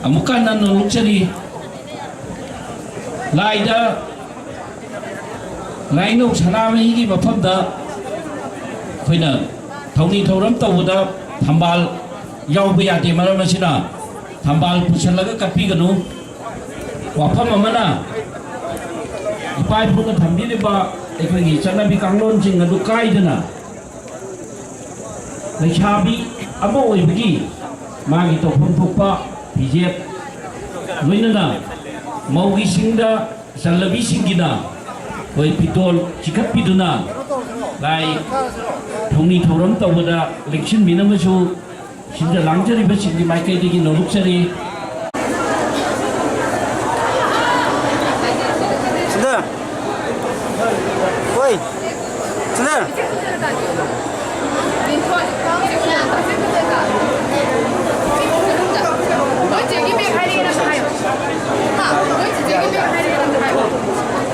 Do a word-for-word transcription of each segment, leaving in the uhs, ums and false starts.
ꯑꯃꯨꯛꯀ ꯍꯟꯅ ꯅꯣꯂꯨꯛꯆꯔꯤ꯫ ꯂꯥꯏꯗ, ꯂꯥꯏꯅꯧ ꯁꯅꯥꯃꯍꯤꯒꯤ ꯃꯐꯝꯗ ꯑꯩꯈꯣꯏꯅ ꯊꯧꯅꯤ ꯊꯧꯔꯝ ꯇꯧꯕꯗ ꯊꯝꯕꯥꯜ ꯌꯥꯎꯕ ꯌꯥꯗꯦ꯫ ꯃꯔꯝ ꯑꯁꯤꯅ ꯊꯝꯕꯥꯜ ꯄꯨꯁꯜꯂꯒ ꯀꯠꯄꯤꯒꯅꯨ꯫ ꯋꯥꯐꯝ ꯑꯃꯅ, ꯏꯄꯥ ꯏꯄꯨꯅ ꯊꯝꯕꯤꯔꯤꯕ ꯑꯩꯈꯣꯏꯒꯤ ꯆꯠꯅꯕꯤ ꯀꯥꯡꯂꯣꯟꯁꯤꯡ ꯑꯗꯨ ꯀꯥꯏꯗꯅ ꯂꯩꯁꯥꯕꯤ ꯑꯃ ꯑꯣꯏꯕꯒꯤ ꯃꯥꯒꯤ ꯇꯧꯐꯝ ꯊꯣꯛꯄ ꯐꯤꯖꯦꯠ, ꯂꯣꯏꯅꯅ ꯃꯧꯒꯤꯁꯤꯡꯗ ꯆꯜꯂꯕꯤꯁꯤꯡꯒꯤꯅ ꯑꯩꯈꯣꯏ ꯐꯤꯇꯣꯜ ꯆꯤꯈꯠꯄꯤꯗꯨꯅ ꯂꯥꯏ ꯊꯧꯅꯤ ꯊꯧꯔꯝ ꯇꯧꯕꯗ ꯂꯦꯡꯁꯤꯟꯕꯤꯅꯕꯁꯨ ꯁꯤꯟꯖ ꯂꯥꯡꯖꯔꯤꯕꯁꯤꯡꯒꯤ ꯃꯥꯏꯀꯩꯗꯒꯤ ꯅꯣꯂꯨꯛꯆꯔꯤ꯫ ꯁꯤꯗ꯫ ꯑꯣꯏ꯫ ꯁꯤꯗ꯫ ꯅꯣꯏ ꯆꯦꯒꯤ ꯕꯦꯒ ꯍꯥꯏꯔꯛꯑꯦꯅ ꯑꯝꯇ ꯍꯥꯏꯌꯣ꯫ ꯍꯥ? ꯅꯣꯏ ꯆꯦꯆꯦꯒꯤ ꯕꯦꯒ ꯍꯥꯏꯔꯛꯑꯦꯅ ꯑꯝꯇ ꯍꯥꯏꯌꯣ꯫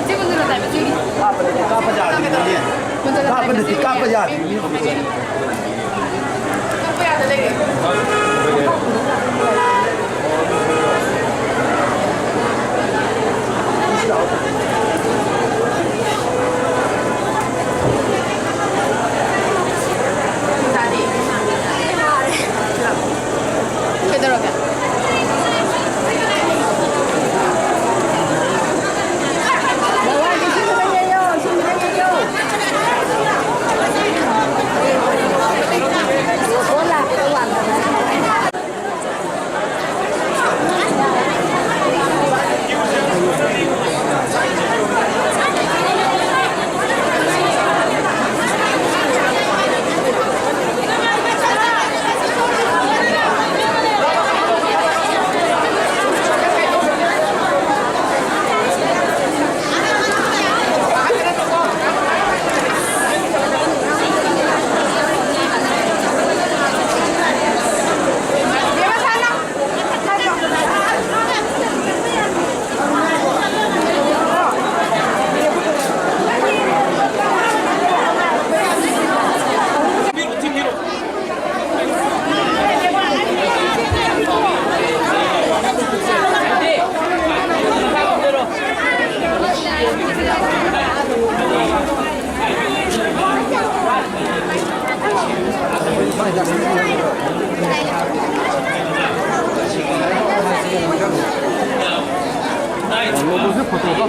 ꯆꯦ ꯃꯟꯖꯨꯂꯥ ꯇꯥꯏꯕ ꯆꯦꯒꯤ꯫ ꯀꯥꯞꯄ ꯅꯠꯇꯦ, ꯀꯥꯞꯄ ꯌꯥꯗꯦ꯫ ꯀꯩꯗꯧꯔꯒꯦ?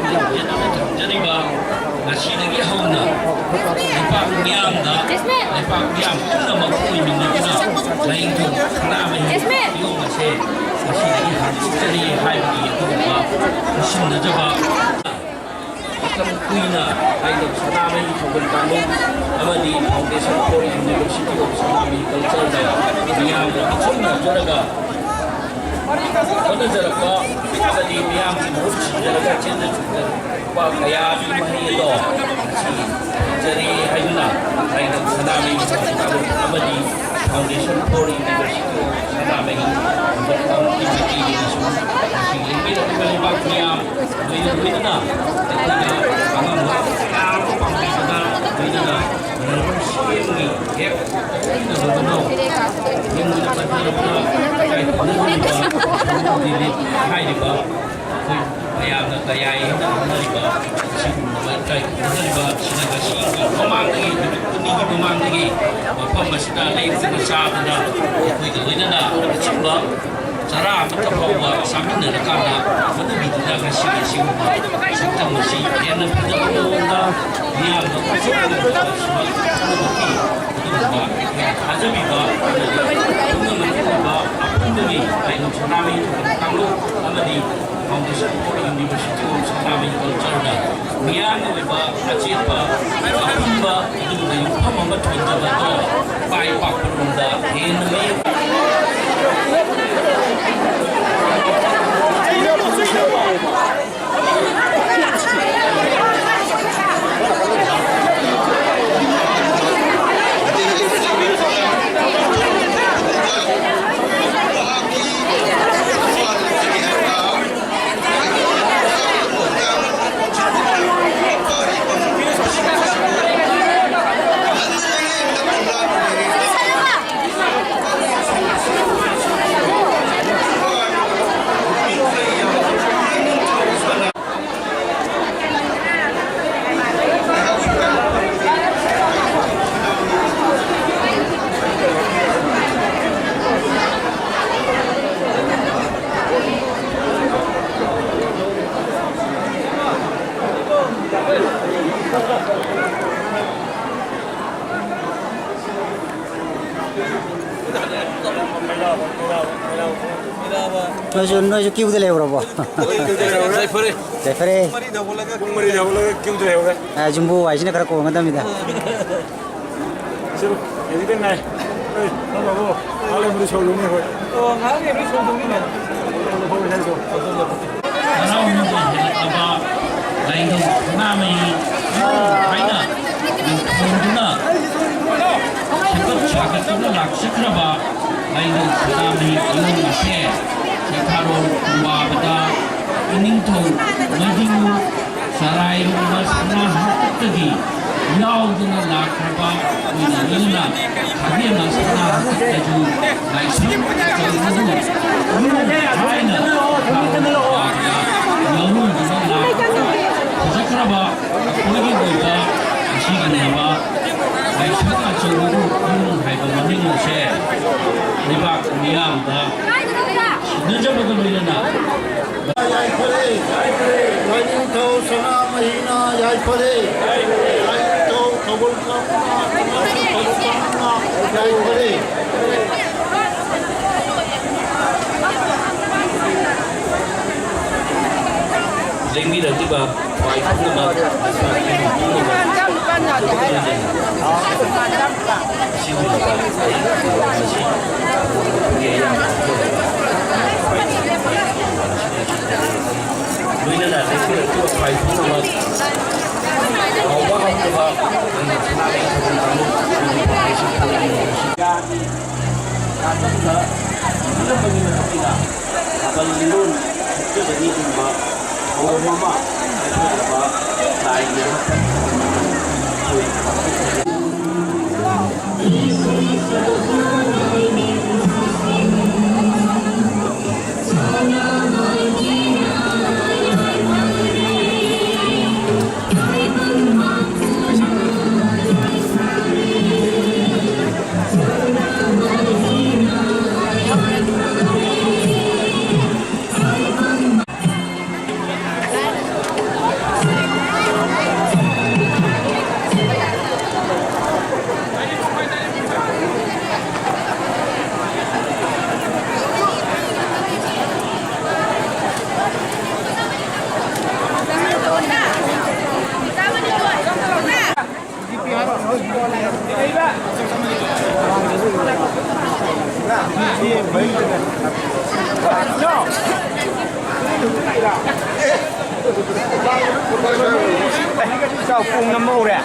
ꯊꯝꯖꯔꯤꯕ, ꯉꯁꯤꯗꯒꯤ ꯍꯧꯅ ꯂꯩꯄꯥꯛ ꯃꯤꯌꯥꯝꯗ, ꯂꯩꯄꯥꯛ ꯃꯤꯌꯥꯝ ꯄꯨꯝꯅꯃꯛ ꯑꯣꯏꯃꯤꯟꯅꯗꯨꯅ ꯂꯥꯏꯅꯤꯡꯊꯧ ꯁꯅꯥꯃꯍꯤ ꯀꯤꯍꯣꯝ ꯑꯁꯦ ꯉꯁꯤꯗꯒꯤ ꯍꯥꯡꯗꯣꯛꯆꯔꯤ ꯍꯥꯏꯕꯒꯤ ꯑꯗꯨꯒꯨꯝꯕ ꯈꯨꯠꯁꯤꯟꯅꯖꯕ꯫ ꯃꯇꯝ ꯀꯨꯏꯅ ꯂꯥꯏꯅꯤꯡꯊꯧ ꯁꯅꯥꯃꯍꯤ ꯊꯧꯒꯜ ꯀꯥꯡꯂꯨꯞ ꯑꯃꯗꯤ Foundation for University of ꯁꯅꯥꯃꯍꯤ Cultureꯗ ꯃꯤꯌꯥꯝꯒ ꯈꯨꯠꯁꯝꯅꯖꯔꯒ ꯍꯣꯠꯅꯖꯔꯛꯄ ꯑꯃꯗꯤ ꯃꯤꯌꯥꯝꯒꯤ ꯃꯍꯨꯠ ꯁꯤꯟꯖꯔꯒ ꯆꯦꯟꯖ ꯆꯣꯡꯖꯔꯛꯄ ꯀꯌꯥꯒꯤ ꯃꯍꯩ ꯑꯗꯣ ꯉꯁꯤ ꯐꯪꯖꯔꯦ ꯍꯥꯏꯗꯨꯅ ꯂꯥꯏꯅꯤꯡꯊꯧ ꯁꯅꯥꯃꯍꯤ ꯊꯧꯒꯜ ꯀꯥꯡꯂꯨꯞ ꯑꯃꯗꯤ Foundation for University of ꯁꯅꯥꯃꯍꯤ ꯊꯧꯒꯜ ꯀꯥꯡꯂꯨꯞꯀꯤ ꯃꯥꯏꯀꯩꯗꯒꯤꯁꯨ ꯉꯁꯤ ꯂꯦꯡꯃꯤꯟꯅꯔꯤꯕ ꯂꯩꯕꯥꯛ ꯃꯤꯌꯥꯝ ꯂꯣꯏꯅ ꯂꯣꯏꯅꯅ ꯑꯩꯈꯣꯏꯅ ꯑꯉꯝꯕ ꯀꯌꯥ ꯑꯃ ꯄꯥꯡꯕꯤꯕꯗ ꯂꯣꯏꯅꯅ ꯍꯥꯏꯔꯤꯕ ꯑꯩꯈꯣꯏ ꯃꯌꯥꯝꯅ ꯀꯌꯥꯏ ꯍꯥꯏꯅ ꯈꯪꯅꯔꯤꯕ, ꯁꯤꯒꯨꯝꯂꯕ ꯏꯀꯥꯏ ꯈꯨꯝꯅꯔꯤꯕ ꯁꯤꯅ ꯉꯁꯤ ꯃꯃꯥꯡꯗꯒꯤ, ꯅꯨꯃꯤꯠ ꯀꯨꯟꯅꯤꯒꯤ ꯃꯃꯥꯡꯗꯒꯤ ꯃꯐꯝ ꯑꯁꯤꯗ ꯂꯩꯔꯨꯗꯨꯅ ꯆꯥꯗꯨꯅ ꯑꯩꯈꯣꯏꯒ ꯂꯣꯏꯅꯅ ꯑꯆꯨꯝꯕ ꯆꯔꯥ ꯑꯃꯠꯇ ꯐꯥꯎꯕ ꯆꯥꯃꯤꯟꯅꯔꯀꯥꯟꯗ ꯃꯗꯨꯒꯤꯗꯨꯅ ꯉꯁꯤ ꯑꯁꯤꯒꯨꯝꯕ ꯁꯛꯇꯝ ꯑꯁꯤ ꯍꯦꯟꯅ ꯐꯖꯕ ꯃꯑꯣꯡꯗ ꯃꯤꯌꯥꯝꯗ ꯎꯠꯊꯣꯛꯄꯒꯤ ꯑꯗꯨꯒꯨꯝꯕ ꯑꯩꯈꯣꯏꯅ ꯊꯥꯖꯕꯤꯕ ꯑꯃꯗꯤ ꯄꯨꯝꯅꯃꯛꯀꯤ ꯑꯣꯏꯕ ꯑꯄꯨꯟꯕꯒꯤ ꯂꯥꯏꯅꯤꯡ ꯁꯅꯥꯃꯍꯤ ꯊꯧꯒꯜ ꯀꯥꯡꯂꯨꯞ ꯑꯃꯗꯤ Foundation for University of Sanamay Culture ꯅ ꯃꯤꯌꯥꯝꯒꯤ ꯑꯣꯏꯕ ꯑꯆꯦꯠꯄ ꯑꯄꯨꯟꯕ ꯑꯗꯨꯒꯨꯝꯕ ꯌꯨꯝꯐꯝ ꯑꯃ ꯊꯣꯟꯖꯕ ꯑꯗꯣ ꯃꯥꯏ ꯄꯥꯛꯄꯔꯣꯝꯗ ꯍꯦꯟꯅ ꯃꯤꯠꯌꯦꯡ ꯅꯣꯏꯁꯨ, ꯅꯣꯏꯁꯨ ꯀ꯭ꯌꯨꯗ ꯂꯩꯍꯧꯔꯕꯣ? ꯌꯥꯏꯐꯔꯦ꯫ ꯌꯥꯏꯐꯔꯦ꯫ ꯄꯨꯡ ꯃꯔꯤꯗ ꯍꯧꯒꯠꯂꯒ ꯀ꯭ꯌꯨꯗ ꯂꯩꯍꯧꯔꯦ꯫ ꯑ, ꯖꯨꯝꯕꯣ ꯍꯥꯏꯁꯤꯅ ꯈꯔ ꯀꯣꯡꯒꯗꯕꯅꯤꯗ꯫ ꯁꯤꯔꯣ, ꯍꯧꯖꯤꯛꯇ ꯉꯥꯏ꯫ ꯑꯦ, ꯊꯝꯃꯕꯣ? ꯃꯥ ꯂꯩꯕꯗꯤ ꯁꯧꯗꯣꯏꯅꯤ ꯑꯩꯈꯣꯏ꯫ ꯑꯣ, ꯉꯥꯏꯍꯥꯛ ꯂꯩꯔꯗꯤ ꯁꯧꯗꯣꯏꯅꯤ ꯀꯩꯅꯣ꯫ ꯍꯔꯥꯎꯅ ꯍꯦꯜꯂꯛꯂꯕ ꯂꯥꯏꯅꯤꯡꯊꯧ ꯁꯅꯥꯃꯍꯤ ꯏꯃꯣꯝ ꯍꯥꯏꯅ ꯃꯤꯡꯊꯣꯟꯗꯨꯅ ꯁꯦꯝꯒꯠ ꯁꯥꯒꯠꯇꯨꯅ ꯂꯥꯛꯆꯈ꯭ꯔꯕ ꯂꯥꯏꯅꯤꯡꯊꯧ ꯁꯅꯥꯃꯍꯤ ꯏꯃꯣꯝ ꯑꯁꯦ ꯁꯤꯊꯥꯔꯣꯜ ꯀꯨꯝꯕꯥꯕꯗ ꯏꯅꯤꯡꯊꯧ ꯃꯩꯗꯤꯡꯉꯨ ꯆꯔꯥꯏꯔꯣꯡꯕ ꯁꯅꯥ ꯍꯥꯇꯛꯇꯒꯤ ꯌꯥꯎꯗꯨꯅ ꯂꯥꯛꯈ꯭ꯔꯕ ꯑꯣꯏꯅ ꯂꯣꯏꯅꯅ ꯈꯥꯒꯦꯝ ꯁꯅꯥ ꯍꯥꯛꯇꯛꯇꯁꯨ ꯂꯥꯏꯁ꯭ꯔꯝ ꯑꯆꯧꯕꯕꯨ ꯂꯨꯝ ꯊꯥꯏꯅ ꯂꯥꯎꯅ ꯌꯥꯎꯔꯝꯗꯨꯅ ꯂꯥꯛꯈ꯭ꯔꯕ ꯐꯖꯈ꯭ꯔꯕ ꯑꯩꯈꯣꯏꯒꯤ ꯑꯣꯏꯕ ꯑꯁꯤꯒꯨꯝꯂꯕ ꯂꯥꯏꯁ꯭ꯔꯝ ꯑꯆꯧꯕꯕꯨ ꯂꯨꯝ ꯍꯥꯏꯕ ꯃꯃꯤꯡ ꯑꯁꯦ ꯂꯩꯕꯥꯛ ꯃꯤꯌꯥꯝꯗ ꯁꯤꯟꯅꯖꯕꯒ ꯂꯣꯏꯅꯅ ꯌꯥꯏꯐꯔꯦ꯫ ꯂꯥꯏꯅꯤꯡꯊꯧ ꯁꯅꯥꯃꯍꯤꯅ ꯌꯥꯏꯐꯔꯦ꯫ ꯂꯥꯏꯅꯤꯡꯊꯧ ꯊꯧꯒꯜ ꯀꯥꯡꯕꯨꯅ, ꯊꯧꯒꯜ ꯀꯥꯡꯕꯨꯅ ꯌꯥꯏꯐꯔꯦ꯫ ꯂꯦꯡꯕꯤꯔꯛꯂꯤꯕ ꯈ꯭ꯋꯥꯏ ꯄꯨꯝꯅꯃꯛ ꯂꯩꯁꯥꯕꯤ ꯄꯨꯝꯅꯃꯛ ꯁꯤꯒꯨꯝꯂꯕ ꯑꯌꯦꯛꯄ ꯊꯧꯔꯝ ꯑꯁꯤ ꯂꯣꯏꯅꯅ ꯂꯦꯞꯄꯤꯔꯛꯂꯤꯕ ꯈ꯭ꯋꯥꯏ ꯄꯨꯝꯅꯃꯛ ꯀꯥꯎꯕ ꯉꯝꯗꯕ ꯁꯅꯥꯔꯩ ꯊꯧꯒꯜ ꯀꯥꯡꯂꯨꯞ ꯃꯅꯤꯄꯨꯔ ꯍꯥꯏꯁꯤ ꯊꯧꯔꯝ ꯑꯁꯤ ꯌꯥꯝꯅ ꯐꯤꯂꯝ ꯑꯃꯒꯤ ꯃꯇꯨꯡ ꯏꯟꯅ ꯊꯥꯕꯜ ꯂꯤꯔꯣꯟ ꯊꯣꯛꯆꯕꯒꯤ ꯑꯗꯨꯒꯨꯝꯕ ꯊꯧꯔꯝ ꯑꯃ ꯄꯥꯡꯊꯣꯛꯅꯕ ꯂꯥꯏꯒꯤ ꯍꯥꯛꯇꯛ ꯆꯥꯎ ꯄꯨꯡ ꯑꯃ ꯍꯧꯔꯦ꯫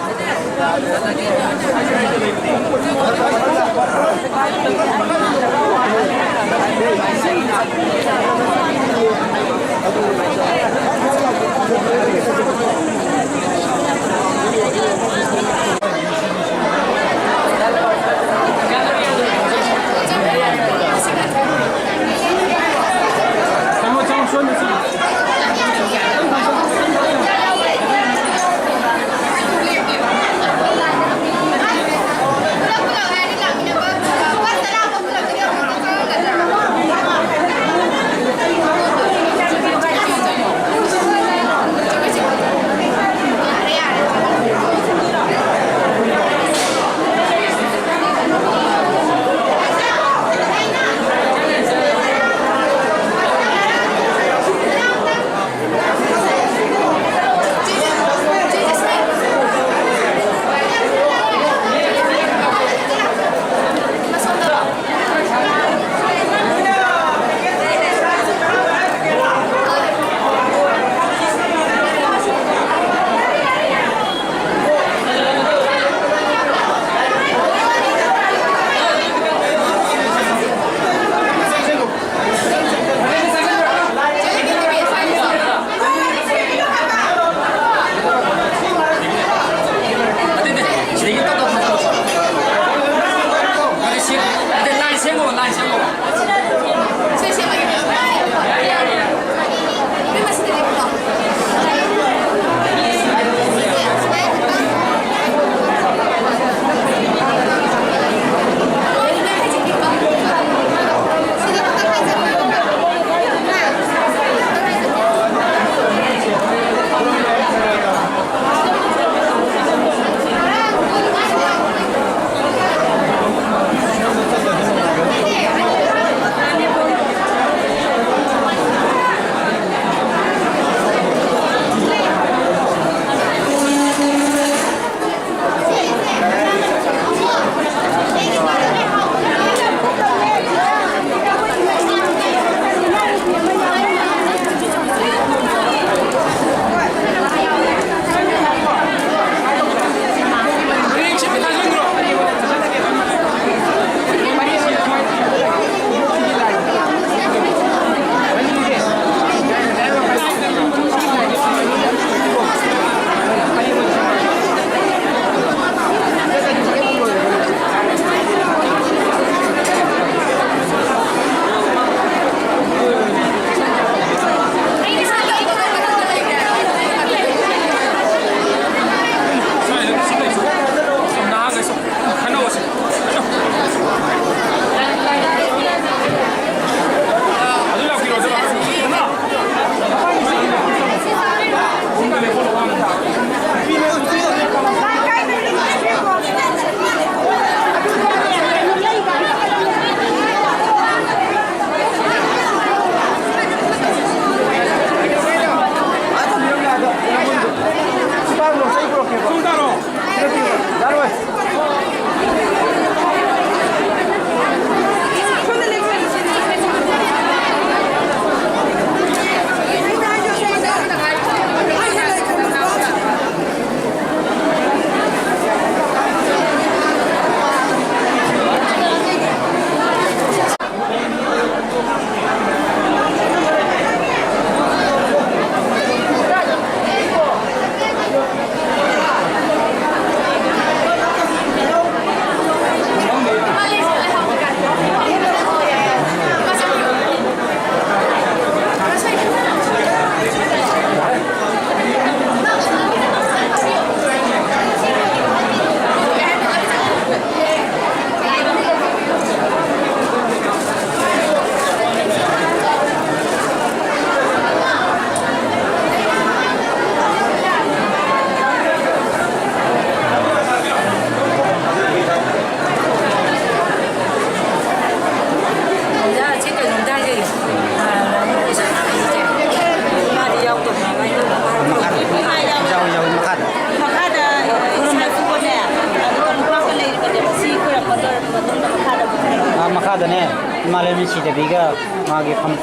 ꯗꯅꯦ, ꯏꯃꯥ ꯂꯩꯃꯔꯦꯟ ꯁꯤꯗꯕꯤꯒ ꯃꯥꯒꯤ ꯐꯝ-,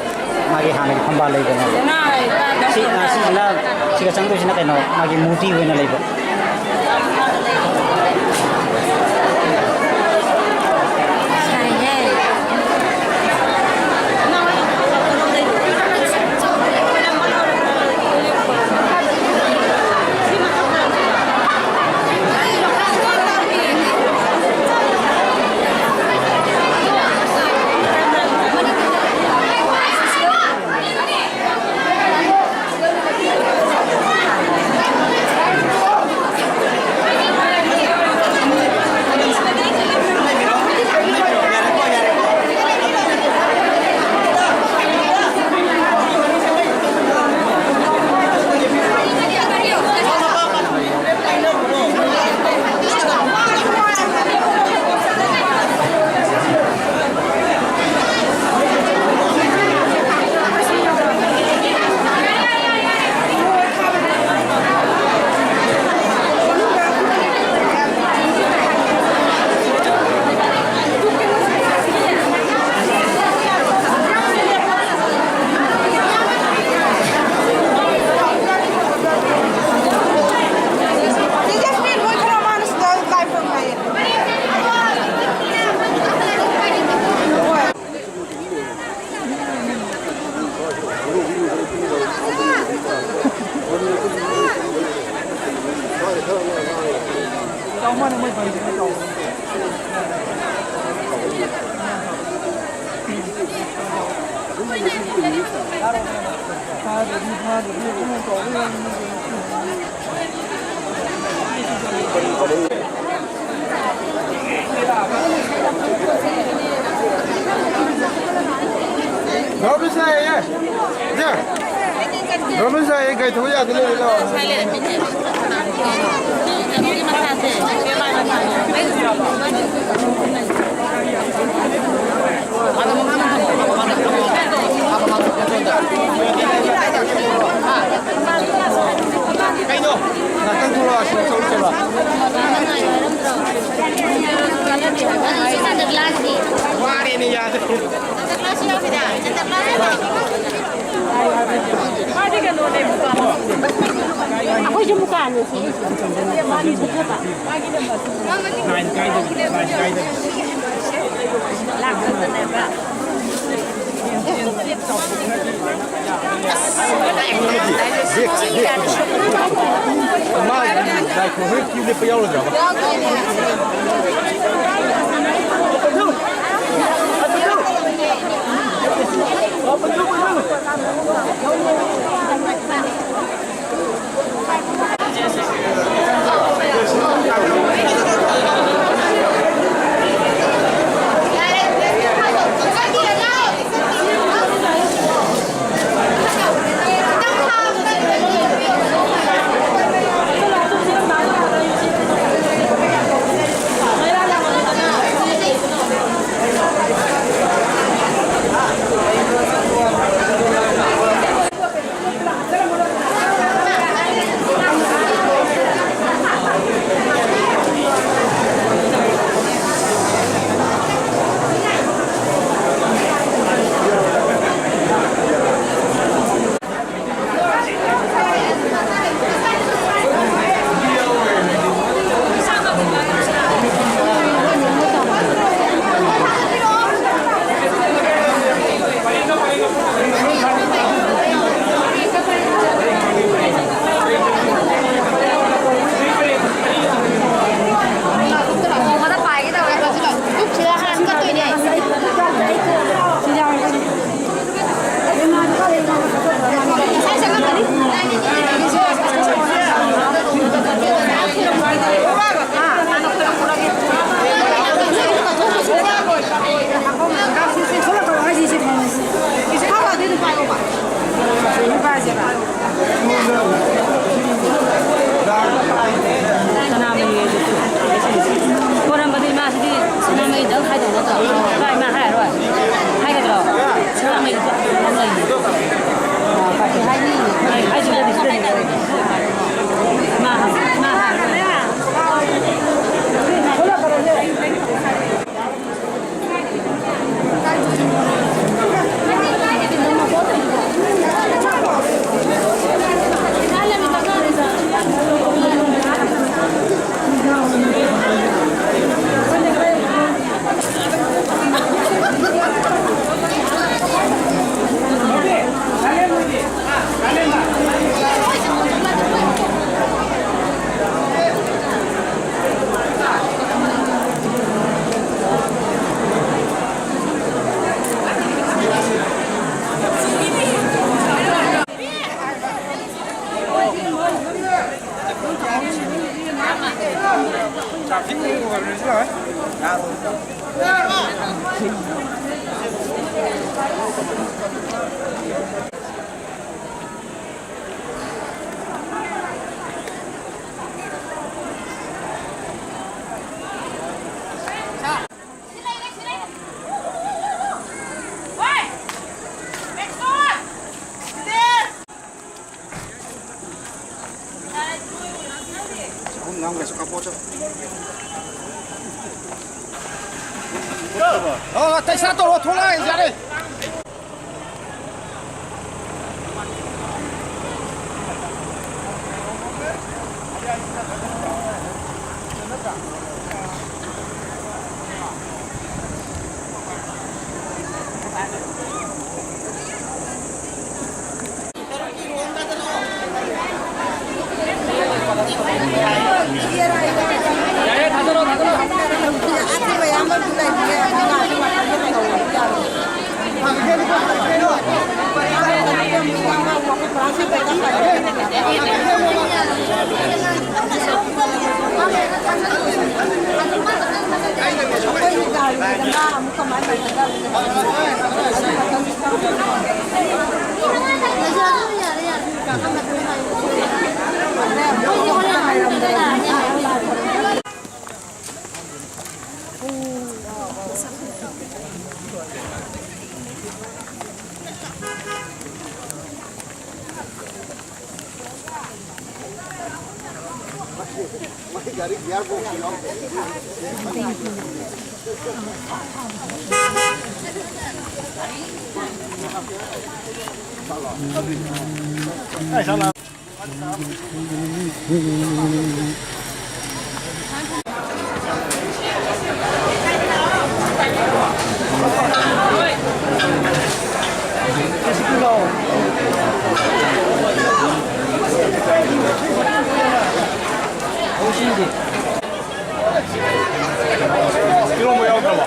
ꯃꯥꯒꯤ ꯍꯥꯟꯅꯒꯤ ꯐꯝꯕꯥꯜ ꯂꯩꯗꯅ꯫ ꯁꯤ, ꯑ, ꯁꯤꯁꯤꯅ, ꯁꯤꯒ ꯆꯪꯗꯣꯏꯁꯤꯅ ꯀꯩꯅꯣ, ꯃꯥꯒꯤ ꯃꯨꯔꯇꯤ ꯑꯣꯏꯅ ꯂꯩꯕ꯫ ꯔꯣꯕꯤꯟꯁꯟ ꯌꯥꯏꯌꯦ꯫ ꯌꯥ꯫ ꯔꯣꯕꯤꯟꯁꯟ ꯌꯥꯏꯌꯦ, ꯒꯥꯔꯤ ꯊꯧꯕ ꯌꯥꯗꯦ, ꯂꯩꯔꯦ, ꯂꯥꯛꯑꯣ꯫ ꯀꯩꯅꯣ? ꯉꯥꯛꯇꯪ ꯊꯣꯛꯂꯛꯑꯣ, ꯑꯁꯤꯗ ꯆꯠꯂꯨꯁꯦꯕ꯫ ꯋꯥꯔꯦꯅꯦ꯫ ꯑꯩꯈꯣꯏꯁꯨ ꯃꯨꯀꯥꯅꯤ ꯁꯤ꯫ ꯂꯥꯛꯄꯗꯅꯦꯕ꯫ ꯃꯥ ꯂꯥꯏ ꯈꯨꯔꯨꯝꯕꯒꯤ ꯀ꯭ꯌꯨ ꯂꯦꯞꯄ ꯌꯥꯎꯔꯣꯏꯗ꯭ꯔꯕ? ꯑꯣ, ꯇꯩꯁꯥ ꯇꯧꯔꯣ, ꯊꯣꯛꯂꯛꯑꯦ, ꯌꯥꯔꯦ꯫ ꯏꯔꯣꯝꯕ ꯌꯥꯎꯗ꯭ꯔꯕꯣ?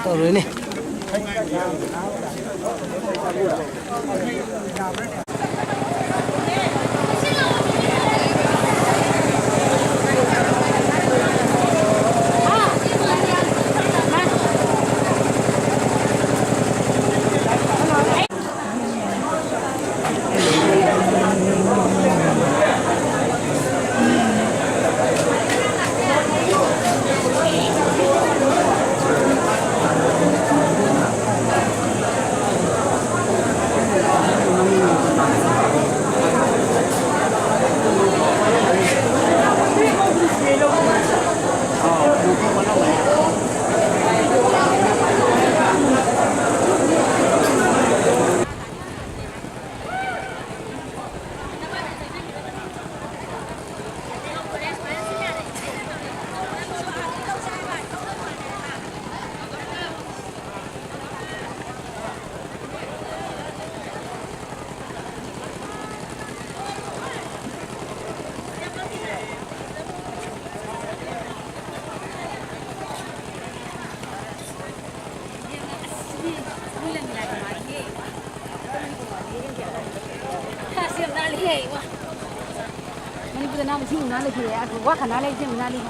ꯇꯧꯔꯣꯏꯅꯦ꯫ ꯃꯅꯤꯄꯨꯔꯗ ꯅꯥꯟꯕ ꯏꯁꯤꯡ ꯅꯥꯟ ꯂꯩꯈꯤꯔꯦ꯫ ꯑꯗꯨ ꯋꯥ ꯈꯅꯥ ꯂꯩ, ꯏꯁꯤꯡ ꯅꯥꯟ ꯂꯩ꯫